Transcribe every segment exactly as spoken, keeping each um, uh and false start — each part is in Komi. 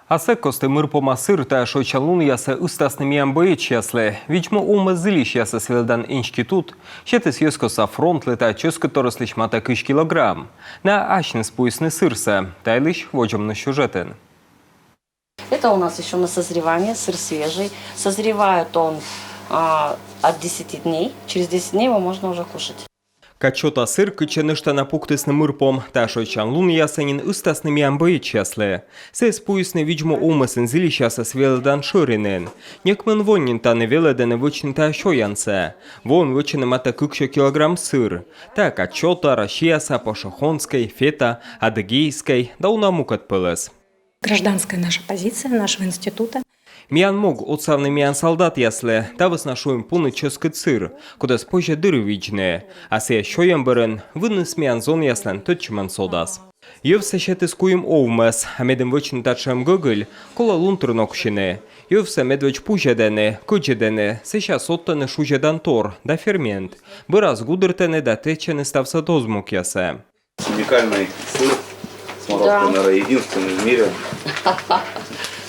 А сэк кості мырпома сыр тайӧ шойччан лунъясӧ ыстасны миян боечьяслы. Видз-му овмӧс зільысьясӧс велӧдан институт сетіс йӧзкостса фронтлы тайӧ чӧскыдторъяслысь матӧ кызь килограмм. Найӧ асьныс пуисны сырсӧ. Та йылысь водзӧ миян сюжетын. Это у нас еще на созревание, сыр свежий. Созревает он а, от десяти дней. Через десять дней его можно уже кушать. Каччота сыр, кытчӧ нӧшта на пуктісны мырпом, тайӧ шойччан лунъясӧ нин ыстасны миян боечьяслы. Сійӧс пуисны видз-му овмӧсын зільысьясӧс велӧдан шӧринын. Некымын во нин тані велӧдӧны вӧчны тайӧ сёянсӧ. Воын вӧчӧны матӧ кыксё килограмм сыр. Тайӧ каччота, россияса, пошехонскӧй, фета, адыгейскӧй да уна мукӧд пӧлӧс. Гражданская наша позиция нашего института. Миян мог — отсавны миян солдатъяслы. Та вӧсна шуим пуны чӧскыд сыр, кодӧс позьӧ дыр видзны. А сійӧ сёйӧм бӧрын выныс миян зонъяслӧн тӧдчымӧн содас. Йӧвсӧ сетіс куим овмӧс, а медым вӧчны татшӧм гӧгыль, колӧ лун тыр ноксьыны. Йӧвсӧ медводз пузьӧдӧны, кӧдзыдӧны, сэсся содтӧны шузьӧдан тор да фермент. Бӧрас гудыртӧны да тэчӧны ставсӧ дозмукъясӧ. Уникальный сыр с морозкой, Да. Наверное, единственный в мире.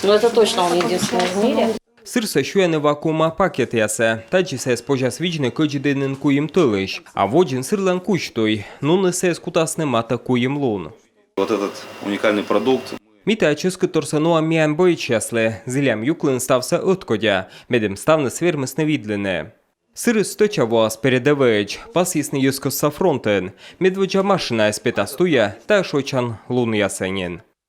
Ну, это точно он единственный в мире. Сырсӧ сюяны вакуума пакетъясӧ. Тадзи сійӧс позяс видзны кӧдзыдінын куим тӧлысь. А водзын сырлӧн кузь туй. Нуны сійӧс кутасны матӧ куим лун. Вот этот уникальный продукт. Ми тайӧ чӧскыдторсӧ нуам миян боечьяслы. Зілям юклыны ставсӧ ӧткодя, медым ставныс вермисны видлыны. Сырыс стӧча воас передӧвӧйӧдз, пасйисны йӧзкостса фронтын. Медводдза машинаыс петас туя тайӧ шойччан лунъясӧ нин.